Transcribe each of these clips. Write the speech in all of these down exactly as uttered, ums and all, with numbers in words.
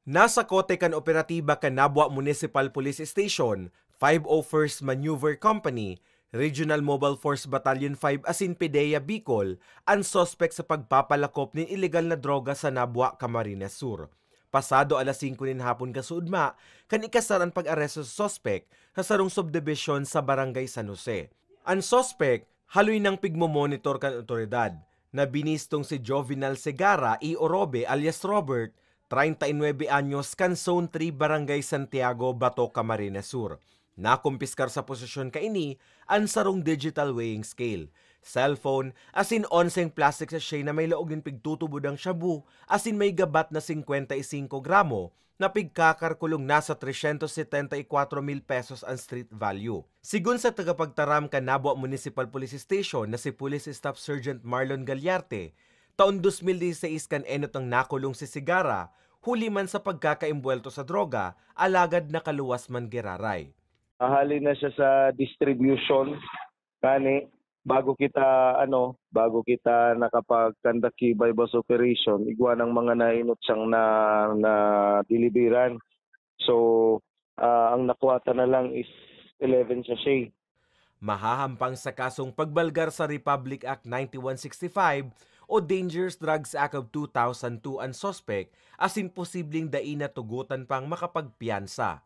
Nasa kote kan operatiba kan Nabua Municipal Police Station, five oh first Maneuver Company, Regional Mobile Force Battalion five asin PDEA Bicol an suspek sa pagpapalakop nin ilegal na droga sa Nabua, Camarines Sur. Pasado alas singko nin hapon kasuodma, kan ikasar an pag-aresto sa suspek sa sarong subdibisyon sa Barangay San Jose. An suspek, haloy nang pigmomonitor kan otoridad, na binistong si Jovenal Segarra y Orobe alias Robert, treinta y nuebe anyos, kan Zone three, Barangay Santiago, Bato, Camarines Sur. Nakumpiskar sa posesyon kaini an sarong digital weighing scale, cellphone, asin onseng plastic sachet na may laog nin pigtutubod ang shabu asin may gabat na singkwenta y singko gramo na pigkakarkulong nasa tresyentos setenta y kwatro mil pesos an street value. Sigon sa tagapagtaram kan Nabua Municipal Police Station na si Police Staff Sergeant Marlon Gallarte, taon dos mil diseseis kan enot nang nakulong si Segarra, huli man sa pagkakaimbwelto sa droga, alagad nakaluwas man giraray. Ahali na siya sa distribution, kani, bago kita, ano, bago kita nakapag-conduct key buy bust operation, igwa ng mga nainot siyang na, na deliveran. So, ah, ang nakuha ta na lang is eleven sachet. Mahahampang sa kasong pagbalgar sa Republic Act ninety-one sixty-five o Dangerous Drugs Act of two thousand two an suspek, asin posibleng dai na tugotan pang makapagpiyansa.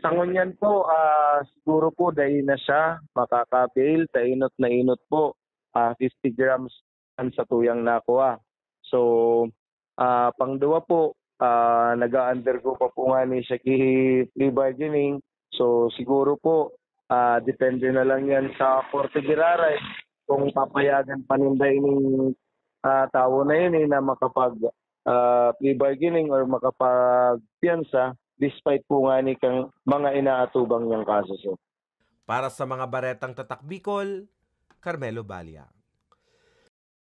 Sa ngunyan po, ah, siguro po dai na siya makaka-bail, ta inot na inot po, ah, fifty grams an satuyang nakuha. So, ah, pangduwa po, ah, nag-a-undergo pa po ngani siya ki plea bargaining. So, siguro po, ah, depende na lang yan sa korte giraray kung papayagan pa ninda ining, ah, tawo na ini na makapag, ah, plea bargaining or makapagpiyansa despite po ngani kan mga inaatubang niyang kaso, sir. Para sa mga baretang Tatak Bicol, Carmelo Balia.